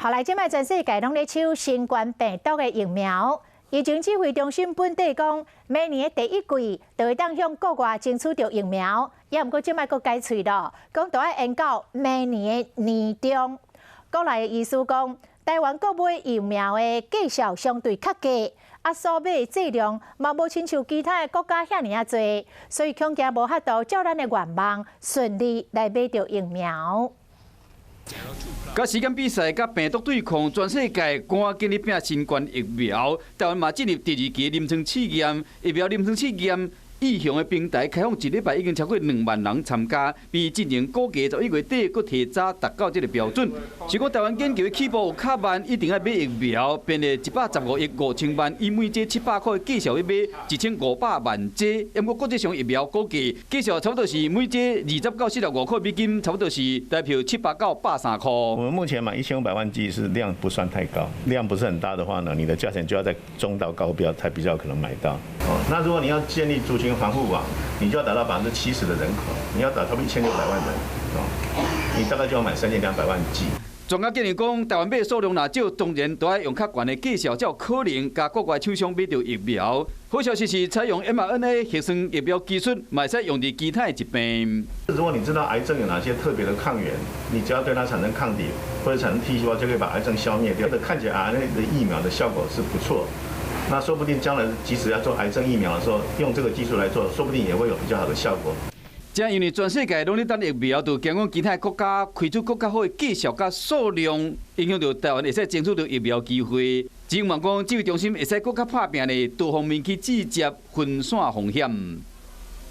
後來這擺全世界攏咧搶新冠病毒的疫苗，疫情指揮中心本底講，明年的第一季就會當向國外爭取著疫苗，也毋過這擺閣改喙咯，講著愛延到明年的年中。國內的醫師講，台灣購買疫苗的價數相對較低，啊，所買的劑量嘛無親像其他的國家遐爾仔濟，所以恐驚無法度照咱的願望順利來買著疫苗。佮時間比賽，佮病毒對抗，全世界趕緊咧拚新冠疫苗。台灣嘛進入第二期臨床試驗，疫苗臨床試驗意向的平台開放一禮拜已經超過2萬人參加，比之前估計11月底閣提早達到這個標準。是講台灣研究的起步有較慢，一定愛買疫苗，變成115億5000萬，以每劑700塊價數去買1500萬劑。毋過國際上疫苗估計價數差不多是每劑20到45塊美金，差不多是台票700到130塊。我們目前買1500萬劑是量不算太高，量不是很大的話呢，你的價錢就要在中到高標才比較可能買到。哦，那如果你要建立族群防護網，你就要達到70%的人口，你要達到1600萬人，哦，你大概就要買3200萬劑。專家建議講，台灣買數量若少，當然都愛用較懸的價數，才有可能共國外廠商買著疫苗。好消息是，採用 mRNA 核酸疫苗技術，嘛會使用佇其他的疾病。如果你知道癌症有哪些特別的抗原，你只要對它產生抗體或者產生 T 細胞，就可以把癌症消滅掉。看起來 RNA 的疫苗的效果是不錯。那說不定將來即使要做癌症疫苗的時候，用這個技術來做，說不定也會有比較好的效果。這因為全世界攏咧等疫苗，就驚講其他國家開出閣較好的價數佮數量，影響著台灣會使爭取著疫苗機會。只望講指揮中心會使閣較拍拚咧，多方面去集結分散風險。